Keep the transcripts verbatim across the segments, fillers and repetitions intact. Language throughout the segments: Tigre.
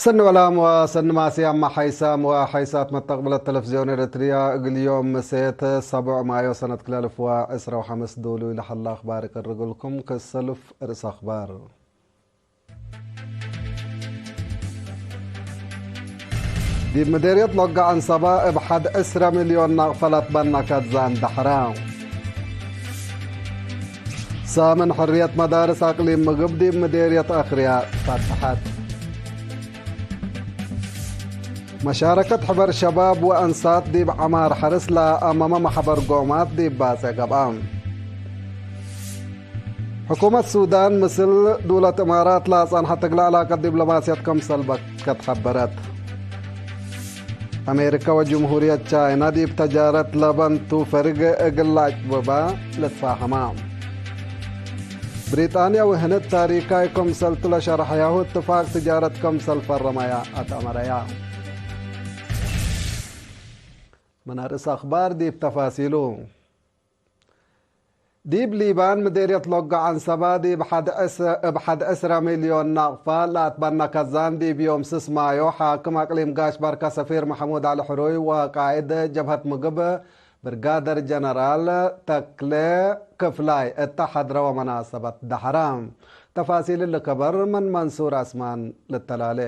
ሰኒ ወላም ወሰኒ ማስያም ሐይሳም ወሐይሳት መተቅብለት ተለፍዝዮን ኤረትርያ፣ እግል ዮም ምሴት ሰቡዕ ማዮ ሰነት ክልኤ አልፍ ወዕስራ ወሐምስ ዱሉይ ለሀላ አኽባር እቀርግልኩም። ከሰልፍ ርእስ አኽባር። ዲብ ምዴርየት ሎጋ ዐንሰባ እብ ሐድ ዕስረ ሚልዮን ናቅፈ ለትበነ ከዛን ደሐራ። ሳምን ሕርየት መዳርስ አቅሊም ምግብ ዲብ ምዴርየት አክርያ ፈትሐት። መሻረከት ሕበር ሸባብ ወአንሳት ዲብ ዐማር ሐርስ ለአመመ መሕበር ጎማት ዲብ ባጼ ገብአ። ሕኩመት ሱዳን ምስል ዱለት እማራት ለአጸንሐት እግለ ዕላቀት ዲብሎማስየት ክምሰል በከት ሐበረት። አሜሪከ ወጅምሁርየት ቻይና ዲብ ተጃረት ለበን ቱ ፈርግ እግል ለአጭብባ ልትፋሀማ። ብሪጣንያ ወህንድ ታሪካይ ክምሰልቱ ለሸርሐያሁ እትፋቅ ትጃረት ክምሰል ፈረመያ አትአመረያ። ምን አርእስ አኽባር ዲብ ተፋሲሉ። ዲብ ሊባን ምዴርየት ሎጋ ዐንሰባ ዲብ ሐድ ዕስ-፣ እብ ሐድ ዕስረ ሚልዮን ናቅፋ ለአትበነ ከዛን ዲብ ዮም ስስ ማዮ ሓክም አቅሊም ጋሽ በርከ ሰፊር መሐሙድ ዐሊ ሕሩይ ወቃእድ ጀብሀት ምግብ ብርጋደር ጀነራል ተክሌ ክፍላይ እተ ሐድረወ መናሰበት ደሐረ። ተፋሲል እሊ ከበር ምን መንሱር አስማን ልተላሌ።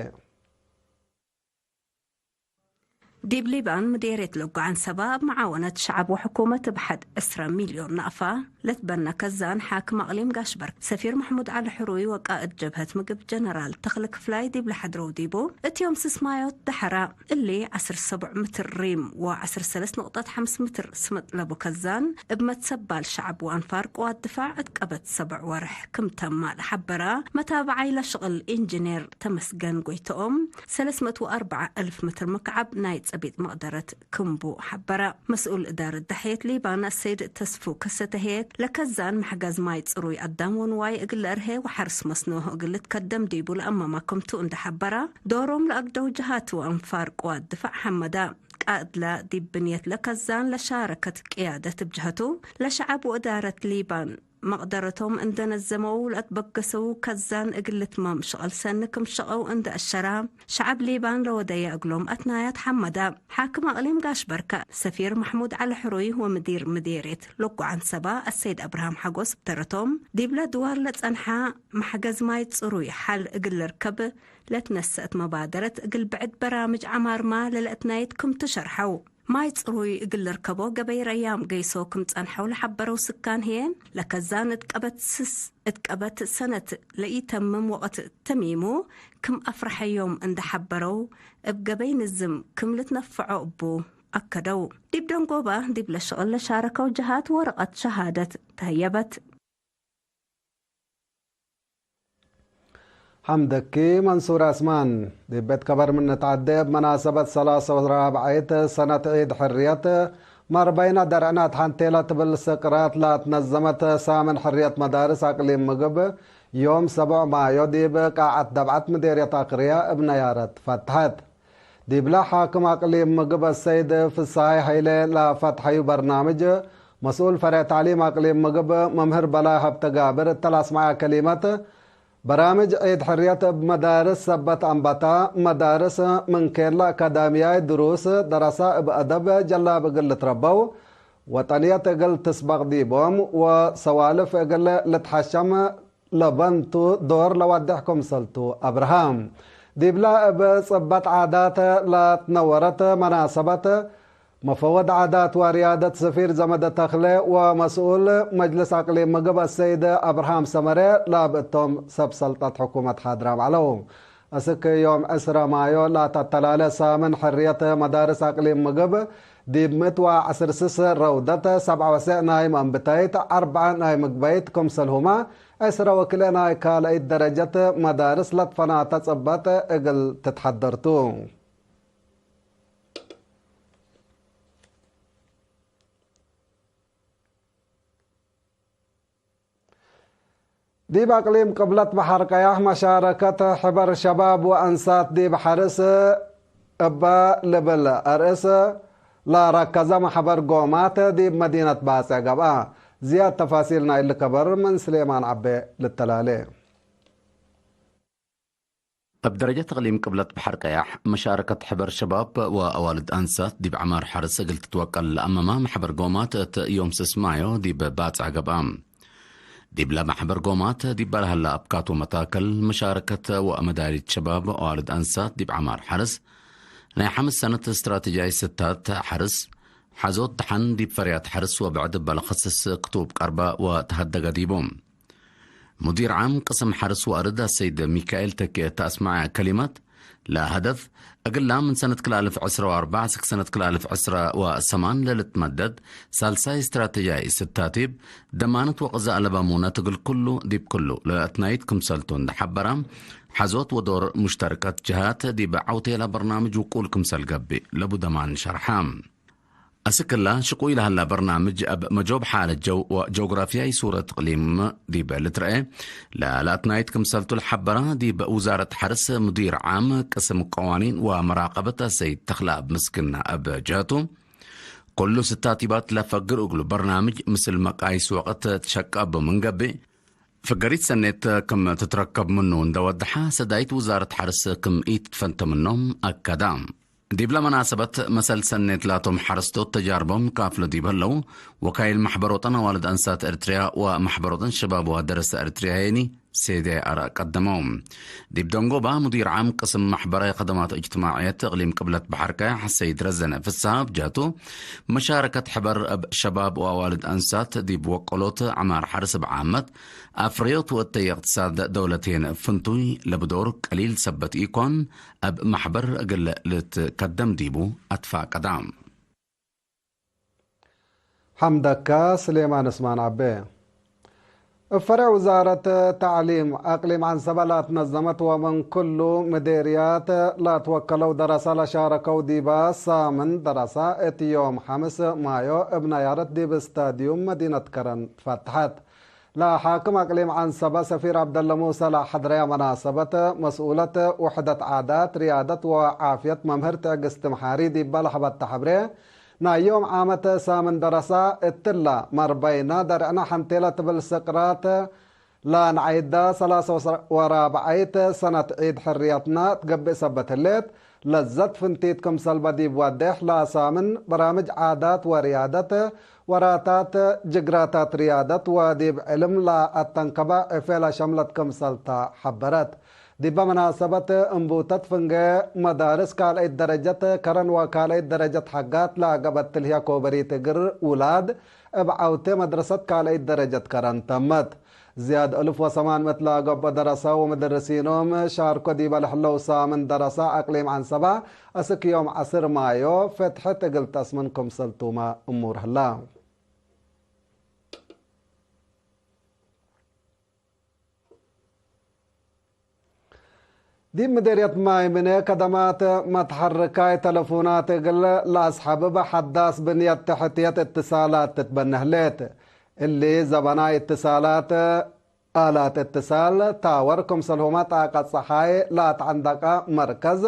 ዲብ ሊባን ምዴርየት ለጎ ዐንሰባ እብ መዓወነት ሸዐብ ወሕኩመት እብ ሐድ ዕስረ ሚልዮን ናእፋ ለትበነ ከዛን ሓክም አቅሊም ጋሽ በርከ ሰፊር መሕሙድ ዐሊ ሕሩይ ወቃእድ ጀብሀት ምግብ ጀነራል ተክለ ክፍላይ ዲብ ለሐድረው ዲቡ እት ዮም ስስ ማዮት ደሐራ። እሊ ዐስር ሰቡዕ ምትር ሪም ወዐስር ሰለስ ንቅጠት ሐምስ ምትር ስመጥ ለቡ ከዛን እብ መትሰባል ሸዐብ ወአንፋር ቅዋት ድፋዕ እት ቀበት ሰቡዕ ወርሕ ክም ተማ ለሐበራ መታብዓይ ለሽቅል ኢንጅኔር ተመስገን ጎይተኦም፣ ሰለስ መእት ወአርበዓ እልፍ ምትር ምክዓብ ናይ ጸቢጥ መቅደረት ክምቡ ሐበረ። መስኡል እዳረት ደሐየት ሊባን አሰይድ ተስፉ ከሰተ ህዬ፣ ለከዛን መሕገዝ ማይ ጽሩይ አዳም ወንዋይ እግል ለአርሄ ወሐርስ መስኖ እግል ልትከደም ዲቡ ለአመመ ክምቱ እንዴ ሐበረ፣ ዶሮም ለአግደው ጀሃት ወአንፋር ቅዋት ድፋዕ ሐመደ። ቃእድለ ዲብ ብንየት ለከዛን ለሻረከት ቅያደት እብ ጀሀቱ፣ ለሸዐብ ወእዳረት ሊባን መቅደረቶም እንደ ነዘመው ለአትበገሰው ከዛን እግል ልትማም ሸቅል ሰኒ ክም ሸቀው እንደ አሸራ፣ ሸዐብ ሊባን ለወደየ እግሎም አትናያት ሐመደ። ሓክም አቅሊም ጋሽ በርከ፣ ሰፊር መሕሙድ ዐሊ ሕሩይ ወምዲር ምዴርየት ለጎ ዐንሰባ አሰይድ አብርሃም ሐጎስ እብ ተረቶም፣ ዲብለ ድዋር ለጸንሐ መሕገዝ ማይ ጽሩይ ሐል እግል ልርከብ ለትነሰአት መባደረት እግል ብዕድ በራምጅ ዐማርማ ለለአትናይት ክምቱ ሸርሐው። ማይ ጽሩይ እግል ልርከቦ ገበይ ረያም ገይሶ ክም ጸንሐው ለሐበረው ስካን ህዬ፣ ለከዛን እት ቀበት ስስ፣ እት ቀበት ሰነት ለኢተምም ወቅት ተሚሙ ክም አፍረሐዮም እንዴ ሐበረው፣ እብ ገበይ ንዝም ክም ልትነፈዖ እቡ አከደው። ዲብ ደንጎባ ዲብ ለሽቅል ለሻረከው ጀሃት ወረቀት ሸሃደት ተህየበት። ሐምደኪ መንሱር አስማን። ዲብ ቤት ከበር ምን ንትዐዴ፣ እብ መናሰበት ሰላሰ ወራብዓይት ሰነት ዒድ ሕርየት፣ መርበይነ ደርዕነ አትሐንቴ ለትብል ስቅራት ለአትነዘመት ሳምን ሕርየት መዳርስ አቅሊም ምግብ፣ ዮም ሰቡዕ ማዮ ዲብ ቃዐት ደብዐት ምዴርየት አክርያ እብ ነያረት ፈትሐት። ዲብለ ሓክም አቅሊም ምግብ አሰይድ ፍስሃይ ሀይሌ ለፈትሐዩ በርናምጅ፣ መስኡል ፈሬዕ ተዕሊም አቅሊም ምግብ መምህር በላይ ሀብተጋብር እተ ለአስመዐ ከሊመት፣ በራምጅ ዒድ ሕርየት እብ መዳርስ ሰበት አንበታ፣ መዳርስ ምን ኬንለ አካዳሚያይ ድሩስ ደረሳ እብ አደብ ጀላብ እግል ልትረበው፣ ወጠንየት እግል ትስበቅ ዲቦም ወሰዋልፍ እግል ልትሐሸም ለበንቱ ዶር ለዋዴሕ ክምሰልቱ አብርሃም። ዲብለ እብ ጽበት ዓዳት ለትነወረት መናሰበት፣ መፈወድ ዓዳት ወርያደት ሰፊር ዘመደ ተክለ ወመስኡል መጅልስ አቅሊም ምግብ አሰይድ አብርሃም ሰመረ ላብ እቶም ሰብ ሰልጠት ሕኩመት ሓድራም ዐለው። አስክ ዮም ዕስረ ማዮ ላተተላለ ሳምን ሕርየት መዳርስ አቅሊም ምግብ፣ ዲብ ምእት ወዐስር ስስ ረውደት፣ ሰብዐ ወሰዕ ናይ መአንብታይት፣ አርበዐ ናይ ምግበይት፣ ክምሰልሁመ ዕስረ ወክልኤ ናይ ካልአይት ደረጀት መዳርስ ለትፈናተ ጽበት እግል ትትሐደር ቱ። ዲብ አቅሊም ቅብለት በሐር ቀያሕ መሻረከት ሕበር ሸባብ ወአንሳት ዲብ ሐርስ እበ ልብል አርእስ ለረከዘ መሕበር ጎማት ዲብ መዲነት ባጽዕ ገብአ። ዝያድ ተፋሲል ናይ እሊ ከበር ምን ስሌማን ዐቤ ልተላሌ። እብ ደረጀት እቅሊም ቅብለት በሐር ቀያሕ፣ መሻረከት ሕበር ሸባብ ወአዋልድ አንሳት ዲብ ዐማር ሐርስ እግል ትትወቀል ለአመማ መሕበር ጎማት እት ዮም ስስ ማዮ ዲብ ባጽዕ ገብአ። ዲብለ መሕበር ጎማት ዲበ ለሀላ አብካት ወመታክል፣ መሻረከት ወመዳሊት ሸባብ ወአዋልድ አንሳት ዲብ ዐማር ሐርስ፣ ናይ ሐምስ ሰነት ስትራቴጂያይ ስታት ሐርስ፣ ሐዞት ደሐን ዲብ ፈርያት ሐርስ ወብዕድ እበ ለኸስስ ክቱብ ቀርበ ወተሀደገ ዲቡ። ሙዲር ዓም ቅስም ሐርስ ወአርድ አሰይድ ሚካኤል ተኬ እተ አስመዐ ከሊመት፣ ለሀደፍ፣ እግላ ምን ሰነት ክልአልፍ ዕስረ ወአርበዕ እስክ ሰነት ክልአልፍ ዕስረ ወሰማን ለልትመደድ ሳልሳይ ስትራቴጂያይ ስታቲብ፣ ደማነት ወቅዛእ ለበ ሙነት እግል ኩሉ ዲብ ኩሉ ለአትናይት ክምሰልቱ እንደ ሐበረ፣ ሐዞት ወዶር ሙሽተርከት ጀሃት ዲብ ዐውቴላ በርናምጅ ውቁል ክምሰል ገብእ ለቡ ደማን ሸርሐ። አስክላ ሽቁይ ለሀላ በርናምጅ እብ መጆብ ሓለት ጀው ወጀውግራፍያይ ሱረት እቅሊም ዲብ ልትረኤ፣ ለለአትናይት ክምሰልቱ ለሐበረ ዲብ ውዛረት ሐርስ ሙዲር ዓም ቅስም ቀዋኒን ወመራቀበት አሰይድ ተክለአብ ምስግና እብ ጀህቱ፣ ኩሉ ስታቲባት ለፈግር እግሉ በርናምጅ ምስል መቃይስ ወቅት ትሸቀብ ምን ገብእ፣ ፍገሪት ሰኔት ክም ትትረከብ ምኑ እንደ ወደሐ፣ ሰዳይት ውዛረት ሐርስ ክም ኢትትፈንተ ምኖም አከዳ። ዲብለ መናሰበት፣ መሰል ሰኔት ላቶም ሐረስቶት ተጃርቦም ካፍሎ ዲብ ህለው፣ ወካይል መሕበር ወጠን አዋልድ አንሳት ኤርትርያ ወመሕበር ወጠን ሸባብ ወደረሰ ኤርትርያ ሄኒ ሴዴ አርአ ቀደመው። ዲብ ደንጎባ፣ ሙዲር ዓም ቅስም መሕበራይ ከደማት እጅትማዕየት እቅሊም ቅብለት በሐር ቀያሕ ሰይድ ረዘነ ፍስሃ እብ ጀህቱ፣ መሻረከት ሕበር እብ ሸባብ ወአዋልድ አንሳት ዲብ ወቀሎት ዐማር ሐርስ እብ ዓመት፣ አፍርዮት ወእተየ እቅትሳድ ደውለቴን ፍንቱይ ለብዶር ቀሊል ሰበት ኢኮን፣ እብ መሕበር እግል ልትከደም ዲቡ አትፋቀዳ። ሐምደካ ስሌማን እስማን አቤ። እብ ፈሬዕ ውዛረት ተዕሊም አቅሊም ዐንሰበ ለአትነዘመት ወምን ክሉ ምዴርያት ለአትወከለው ደረሰ ለሻረከው ዲበ ሳምን ደረሰ እት ዮም ሐምስ ማዮ እብ ነያረት ዲብ ስታድዩም መዲነት ከረን ትፈተሐት። ለሓክም አቅሊም ዐንሰበ ሰፊር ዐብደለ ሙሰ ለሐድረየ መናሰበት፣ መስኡለት ውሕደት ዓዳት፣ ርያደት ወዓፍየት መምህር ትዕግስት መሓሪ ዲበ ለሀበተ ሐብሬ፣ ናይ ዮም ዓመት ሳምን ደረሳ እትለ መርበይነ ደርዕነ ሐንቴለ ትብል ስቅራት ለነዐይደ ሰላሰ ወራብዐይት ሰነት ዒድ ሕርየትነ እት ገብእ ሰበት ህሌት፣ ለዘት ፍንቲት ክምሰልበ ዲብ ወዴሕ ለሳምን በራምጅ ዓዳት ወርያደት ወራታት፣ ጅግራታት ርያደት ወዲብ ዕልም ለአተንከበ ዕፌ ለሸምለት ክምሰልተ ሐበረት። ዲበ መናሰበት፣ እንቡተት ፍንጌ መዳርስ ካልአይት ደረጀት ከረን ወካልአይት ደረጀት ሐጋት ለአገበት ትልህየ ኮበሪት እግር ውላድ እብ ዐውቴ መድረሰት ካልአይት ደረጀት ከረን ተመት። ዝያድ እልፍ ወሰማን ምእት ለአገብኦ ደረሰ ወምድርሲኖም ሻርኮ ዲበ ለህለው ሳምን ደረሰ አቅሊም ዐንሰበ፣ አስክ ዮም ዐስር ማዮ ፍትሕት እግል ተስምን ክምሰልቱመ እሙር ህላ። ዲብ ምዴርየት ማይ ምኔ ከደማት መትሐርካይ ተለፉናት እግል ለአስሐብብ ሐዳስ ብንየት ተሕትየት እትሳላት ትትበነ ህሌት። እሊ ዘበናይ እትሳላት፣ አላት እትሳል፣ ታወር፣ ክምሰልሁመ ጣቀት ጸሓይ ለአትዐንደቀ መርከዝ፣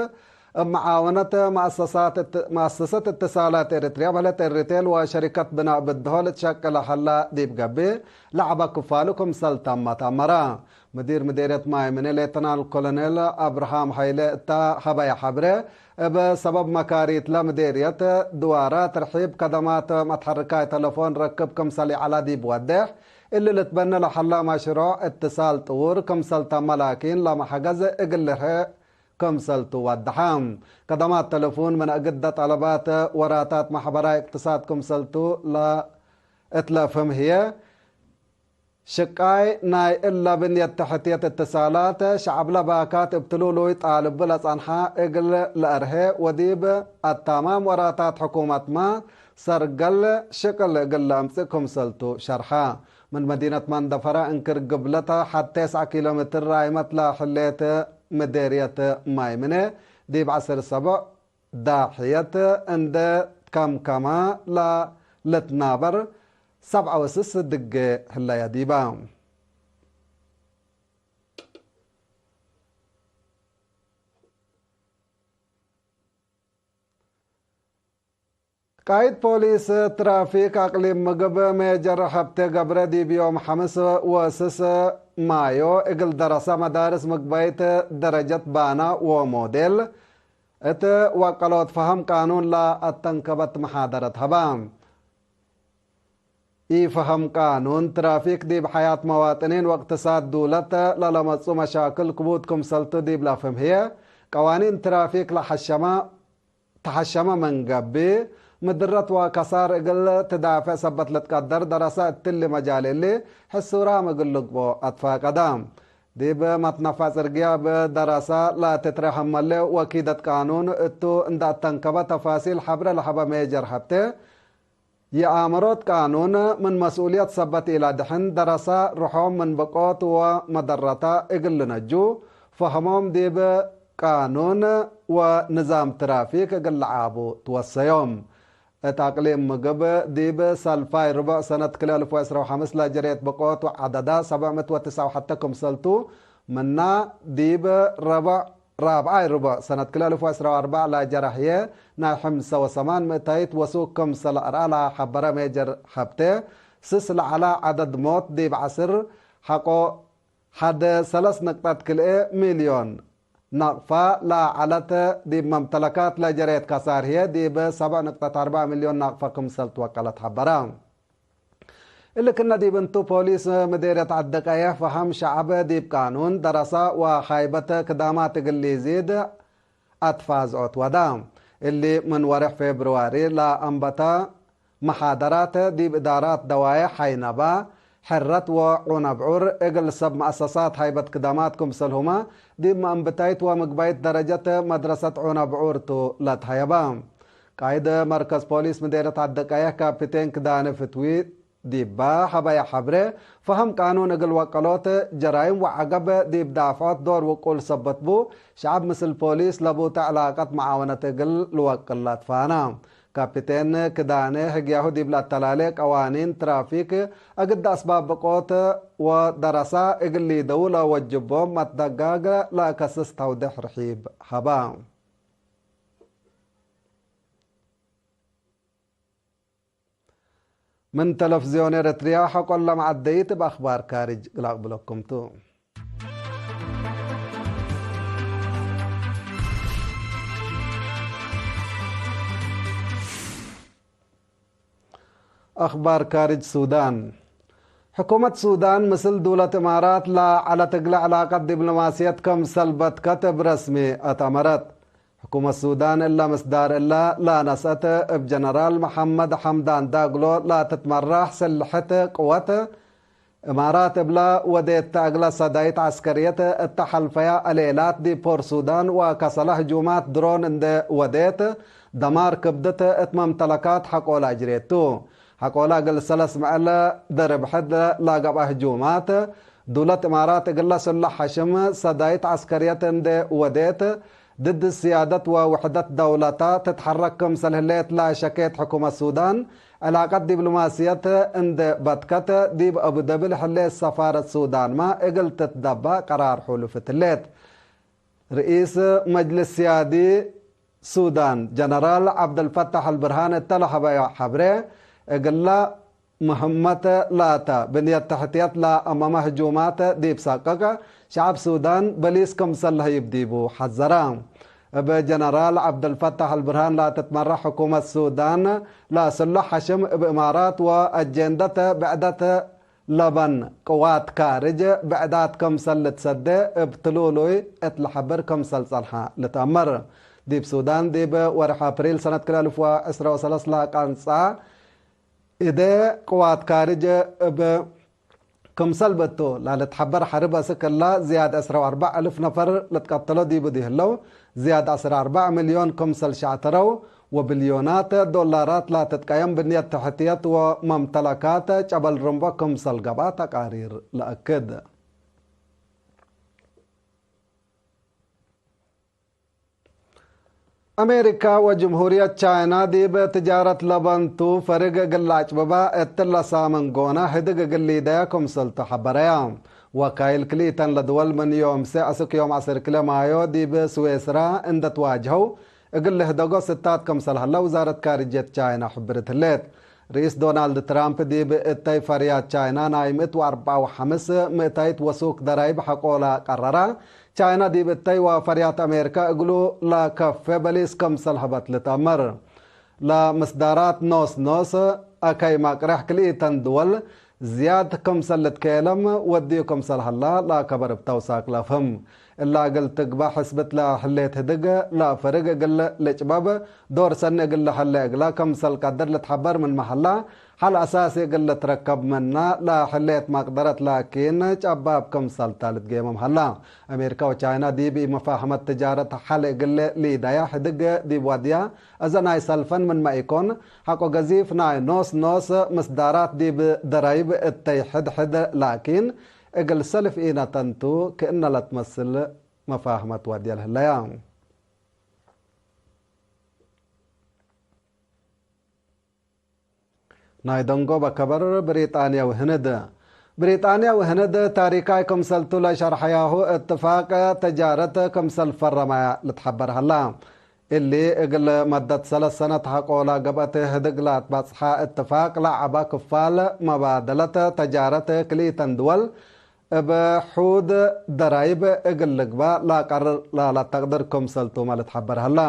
እብ መዓወነት መአሰሳት እት-፣ መአሰሰት እትሳላት ኤሪትርያ በህለት ኤሪቴል ወሸሪከት ብናእ ብድሆ ልትሸቅለ ሀላ ዲብ ገብእ፣ ለዐበ ክፋሉ ክምሰል ተመት አመረ። ምዲር ምዴርየት ማይ ምኔ ሌተናል ኮሎኔል አብርሃም ሀይለ እተ ሀበየ ሐብሬ፣ እብ ሰበብ መካሪትለ ምዴርየት ድዋራት ርሒብ ከደማት መትሐርካይ ተለፎን ርክብ ክምሰል ይዐላ ዲብ ወዴሕ፣ እሊ ልትበነ ለሀላ መሽሮዕ እትሳል ጥዉር ክምሰል ተመ ላኪን ለመሐገዝ እግል ልርሄ ክምሰልቱ ወደሐ። ከደማት ተለፉን ምን እግደ ጠለባት ወራታት መሕበራይ እቅትሳድ ክምሰልቱ ለእትለፍህም ህዬ፣ ሽቃይ ናይ እለ ብንየት ተሕትየት እትሳላት፣ ሸዐብለ ባካት እብ ትሉሉይ ጣልቡ ለጸንሐ እግል ለአርሄ ወዲብ አታማም ወራታት ሕኩመትመ ሰርገል ሽቅል እግል ለአምጽእ ክምሰልቱ ሸርሐ። ምን መዲነት መንደፈረ እንክር ግብለተ ሐቴ ሰዕ ኪሎ ሜትር ራይመት ለህሌት ምዴርየት ማይ ምኔ፣ ዲብ ዐስር ሰቦዕ ዳሕየት እንዴ ትከምከመ ለልትናበር ሰብዐ ወስስ ድጌ ህለየ ዲበ። ቃይድ ፖሊስ ትራፊክ አቅሊም ምግብ ሜጀር ሀብቴ ገብረ ዲብ ዮም ሐምስ ወስስ ማዮ እግል ደረሰ መዳርስ ምግበይት ደረጀት ባና ወሞዴል እት ወቀሎት ፈሀም ቃኑን ለአተንከበት መሓደረት ሀባ። ኢፈሀም ቃኑን ትራፊክ ዲብ ሐያት መዋጥኒን ወእቅትሳድ ዱለት ለለመጹ መሻክል ክቡድ ክምሰልቱ ዲብ ለፍህም ህዬ፣ ቀዋኒን ትራፊክ ለሐሸመ ተሐሸመ ምን ገብእ፣ ምድረት ወከሳር እግል ትዳፌዕ ሰበት ልትቀደር ደረሰ። እትሊ መጃል እሊ፣ ሕሱራም እግል ልግቦ አትፋቀደ። ዲብ መትነፋ ጽርግያ እብ ደረሰ ለትትረሀመሌ ወኪደት ቃኑን እቱ እንደ አተንከበ ተፋሲል ሐብረ ለሀበ ሜጀር ሀብቴ፣ የአምሮት ቃኑን ምን መስኡልየት ሰበት ኢለድሕን፣ ደረሰ ርሖም ምን ብቆት ወመደረተ እግል ልነጁ፣ ፈሀሞም ዲብ ቃኑን ወንዛም ትራፊክ እግል ለዓቡ ትወሰዮም። እት አቅሊም ምግብ፣ ዲብ ሰልፋይ ርቡዕ ሰነት ክልኤ አልፍ ወዕስራ ወሐምስ ለጀሬት ብቆት ወዐደዳ ሰብዕ ምእት ወትስዓ ወሐተ ክምሰልቱ፣ ምና ዲብ ረቡዕ ራብዓይ ርቡዕ ሰነት ክልኤ አልፍ ወዕስራ ወአርበዕ ለጀረሕየ ናይ ሐምሰ ወሰማን ምእታይት ወሱክ ክምሰል አርአ ለሐበረ ሜጀር ሀብቴ፣ ስስ ለዐለ ዐደድ ሞት ዲብ ዐስር ሐቆ ሐደ ሰለስ ንቅጠት ክልኤ ሚልዮን ናቅፋ ለዐለት፣ ዲብ መምተለካት ለጀሬት ከሳር ህዬ ዲብ ሰብዕ ንቅጠት አርበዕ ሚልዮን ናቅፋ ክምሰል ትወቀለት ሐበረ። እሊ ክነ ዲብ እንቱ፣ ፖሊስ ምዴርየት ዐዲ ቀየሕ ፈሀም ሸዐብ ዲብ ቃኑን፣ ደረሰ ወሃይበት ክዳማት እግል ሊዚድ አትፋዝዖት ወዳ። እሊ ምን ወሬሕ ፌብርዋሪ ለአንበተ መሓደራት ዲብ እዳራት ደዋዬሕ ሐይነባ፣ ሕረት ወዑነ ብዑር እግል ሰብ መአሰሳት ሃይበት ክዳማት ክምሰልሁመ ዲብ መአንብታይት ወምግባይት ደረጀት መድረሰት ዑነ ብዑር ቱ ለትሀየበ። ቃይድ መርከዝ ፖሊስ ምዴርየት ዐዲ ቀየሕ ካፒቴን ክዳነ ፍትዊ ዲባ ሀበየ ሐብሬ፣ ፈሀም ቃኑን እግል ወቀሎት ጀራይም ወዐገብ ዲብ ዳፍዖት ዶር ውቁል ሰበት ቡ፣ ሸዐብ ምስል ፖሊስ ለቡተ ዕላቀት መዓወነት እግል ልወቅል ለትፋና። ካፒቴን ክዳነ ህግያሁ ዲብ ለአተላሌ ቀዋኒን ትራፊክ፣ እግድ አስባብ ብቆት ወደረሳ እግል ሊደዉ ለወጅቦም መትደጋግ ለአከስስ ተውዴሕ ርሒብ ሀባ። ምን ተለፍዝዮን ኤረትርያ ሐቆለ መዐደይት እብ አክባር ካርጅ ለአቅብለኩም ቱ። አክባር ካርጅ ሱዳን። ሕኩመት ሱዳን ምስል ዱለት እማራት ለዐለት እግለ ዕላቀት ዲብሎማስየት ክምሰል በትከት እብ ረስሚ አትአመረት። ሕኩመት ሱዳን እለ ምስዳር እለ ለነስአት እብ ጀነራል መሐመድ ሐምዳን ዳግሎ ለትትመራሕ ስልሕት ቅወት እማራት እብለ ወዴት ተ እግለ ሰዳይት ዐስከርየት እተ ሐልፈያ አሌላት ዲብ ፖርት ሱዳን ወከሰለ ህጁማት ድሮን እንዴ ወዴት ደማር ክብድት እት መምተለካት ሐቆለ አጅሬት ቱ። ሐቆለ እግል ሰለስ መዐል ደርብ ሕድ ለገብአ ህጁማት፣ ዱለት እማራት እግለ ስላሕ ሐሽም ሰዳይት ዐስከርየት እንዴ ወዴት፣ ድድ ስያደት ወውሕደት ደውለታ ትትሐረክ ክምሰል ህሌት ለሸኬት ሕኩመት ሱዳን፣ ዕላቀት ዲብሎማስየት እንዴ በትከት፣ ዲብ አቡደቢ ለህሌት ሰፋረት ሱዳንመ እግል ትትደበእ ቀራር ሑሉፍት ህሌት። ርኢስ መጅልስ ስያዲ ሱዳን ጀነራል ዐብደልፈታሕ አልብርሃን እተ ለሀበዮ ሐብሬ፣ እግለ ምህመት ላተ ብንየት ተሕትየት ለአመመ ህጁማት ዲብ ሰቅቅ፣ ሸዐብ ሱዳን በሊስ ክምሰል ለህይብ ዲቡ ሐዘረ። እብ ጀነራል ዐብደልፈታሕ አልብርሃን ለትትመረሕ ሕኩመት ሱዳን፣ ለስሉሕ ሐሽም እብ እማራት ወአጄንደት ብዕደት ለበን ቅዋት ካርጅ ብዕዳት ክምሰል ልትሰዴ እብ ትሉሉይ እት ለሐብር ክምሰል ጸንሐ ልትአመር። ዲብ ሱዳን ዲብ ወርሕ አፕሪል ሰነት ክልኤ አልፍ ወዕስራ ወሰለስ ለቀንጸ እዴ ቅዋት ካርጅ እብ ክምሰል ብእቱ ለልትሐበር ሐርብ አስክ እላ ዝያድ ዕስራ ወአርበዕ እልፍ ነፈር ልትቀተሎ ዲቡ ዲ ህለው፣ ዝያድ ዕስራ ወአርበዕ ሚልዮን ክምሰል ሸዕተረው፣ ወብልዮናት ዶላራት ለትትቀየም ብንየት ተሕትየት ወመምተለካት ጨበል ርምቦ ክምሰል ገብአ ተቃሪር ለአክድ። አሜሪካ ወጅምሁርየት ቻይና ዲብ ትጃረት ለበን ቱ ፈርግ እግል ለአጭብባ እትለ ሳምን ጎነ ህድግ እግል ሊደያ ክምሰልቱ ሐበረያ። ወካይል ክልኢተን ለድወል ምን ዮም ሰዕ አስክ ዮም ዐስር ክለ ማዮ ዲብ ስዌስራ እንደ ትዋጅሀው እግል ልህደጎ ስታት ክምሰል ሀለ ውዛረት ካርጅየት ቻይና ሕብርት ህሌት። ርኢስ ዶናልድ ትራምፕ ዲብ እተይ ፈርያት ቻይና ናይ ምእት ወአርበዓ ወሐምስ ምእታይት ወሱክ ደራይብ ሐቆ ለቀረራ፣ ቻይና ዲብ እተይ ወፈርያት አሜሪካ እግሉ ለከፌ በሊስ ክምሰል ሀበት ልትአመር። ለምስዳራት ኖስ ኖስ አከይ ማቅረሕ ክልኢተን ድወል ዝያድ ክምሰል ልትከየለም ወድዩ ክምሰል ሀላ ለአከበር እብ ተውሳክ ለአፍህም። እላ እግል ትግባእ ሕስብት ለህሌት ህድግ ለፍርግ እግል ልጭበብ ዶር ሰኒ እግል ለሀለ እግላ ክምሰል ቀድር ልትሐበር ምንመ ሀላ፣ ሐል አሳሲ እግል ልትረከብ ምና ለህሌት መቅደረት ላኪን ጨባብ ክምሰልታ ልትጌመም ሀላ። አሜሪካ ወቻይና ዲብ ኢመፋህመት ትጃረት ሐል እግል ሊዳያ ህድግ ዲብ ዋድያ፣ እዘ ናይ ሰልፈን ምንመ ኢኮን፣ ሐቆ ገዚፍ ናይ ኖስ ኖስ ምስዳራት ዲብ ደራይብ እተይ ሕድ ሕድ ላኪን፣ እግል ሰልፍ ኢነተንቱ ክእነ ለትመስል መፋህመት ዋድያ ለህለያ። ናይ ደንጎበ ከበር ብሪጣንያ ወህንድ። ብሪጣንያ ወህንድ ታሪካይ ክምሰልቱ ለሸርሐያሁ እትፋቅ ተጃረት ክምሰል ፈረማያ ልትሐበር ሀላ። እሊ እግል መደት ሰለስ ሰነት ሐቆ ለገብአት ህድግ ለአትባጽሐ እትፋቅ ለዐባ ክፋል መባደለት ተጃረት ክልኢተን ድወል እብ ሑድ ደራይብ እግል ልግባእ ለአቀርር ላላ ተቅድር ክምሰልቱመ ልትሐበር ሀላ።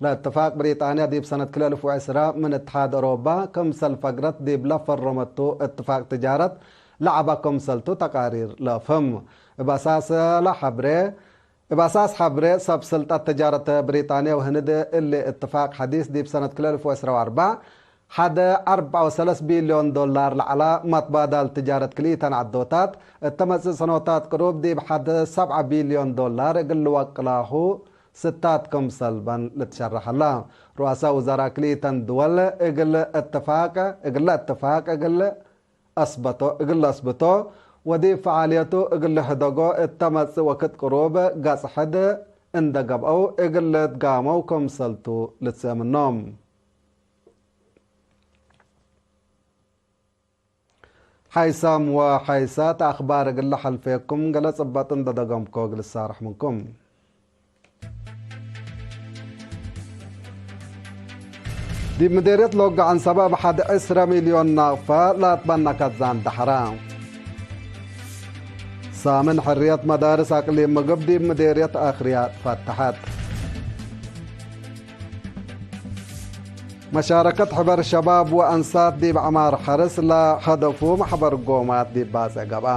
ለእትፋቅ ብሪጣንያ ዲብ ሰነት ክልኤ አልፍ ወዕስራ ምን እትሓድ አውሮባ ክምሰል ፈግረት ዲብለ ፈረመቱ እትፋቅ ትጃረት ለዐባ ክምሰልቱ ተቃሪር ለአፍህም። እብ አሳስ ለሐብሬ፣ እብ አሳስ ሐብሬ ሰብ ስልጠት ትጃረት ብሪጣንያ ወህንድ እሊ እትፋቅ ሐዲስ ዲብ ሰነት ክልኤ አልፍ ወዕስራ ወአርበዕ ሐደ አርበዕ ወሰለስ ቢልዮን ዶላር ለዐላ መትባዳል ትጃረት ክልኢተን ዐዶታት እተ መጽእ ሰኖታት ቅሩብ ዲብ ሐደ ሰብዐ ቢልዮን ዶላር እግል ልወቅላሁ ስታት ክምሰል በን ልትሸረሕ ሀላ። ሩአሳ ውዘራእ ክልኢተን ድወል እግል እትፋቅ፣ እግለ እትፋቅ እግል አስበቶ፣ እግል ለአስብቶ ወዲብ ፈዓልየቱ እግል ልሕደጎ እተ መጽእ ወክድ ቅሩብ ገጽ ሕድ እንደ ገብአው እግል ልትጋመው ክምሰልቱ ልትሰእ ምኖም። ሓይሳም ወሓይሳት አክባር እግል ለሐልፌኩም፣ ገሌ ጽበጥ እንደ ደገምኮ እግል እሳርሕ ምንኩም። ዲብ ምዴርየት ሎጋዐን ሰበብ ሐድ ዕስረ ሚልዮን ናቅፋ ለአትበነ ከዛን ደሐረ። ሳምን ሕርየት መዳርስ አቅሊም ምግብ ዲብ ምዴርየት አክርያ ትፈተሐት። መሻረከት ሕበር ሸባብ ወአንሳት ዲብ ዐማር ሐርስ ለሀደፉ መሕበር ጎማት ዲብ ባጽዕ ገብአ።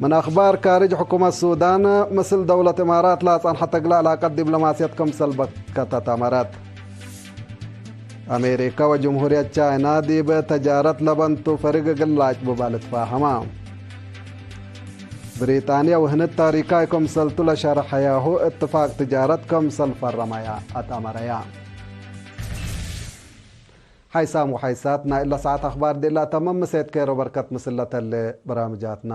ምን አክባር ካርጅ፣ ሕኩመት ሱዳን ምስል ደውለት እማራት ለአጸንሐት እግለ ዕላቀት ዲብሎማስየት ክምሰል በከተት አመረት። አሜሪከ ወጅምሁርየት ቻይና ዲብ ተጃረት ለበንቱ ፈርግ እግል ለአጭብባ ልትፋሀማ። ብሪጣንየ ወህንድ ታሪካይ ክምሰልቱ ለሸርሐያሁ እትፋቅ ትጃረት ክምሰል ፈረመያ አትአመረያ። ሓይሳም ወሓይሳት ናይ እለ ሰዓት አክባር ዲላ ተመም ምሴት ኬሮ በርከት ምስል ለተሌ በራምጃትና።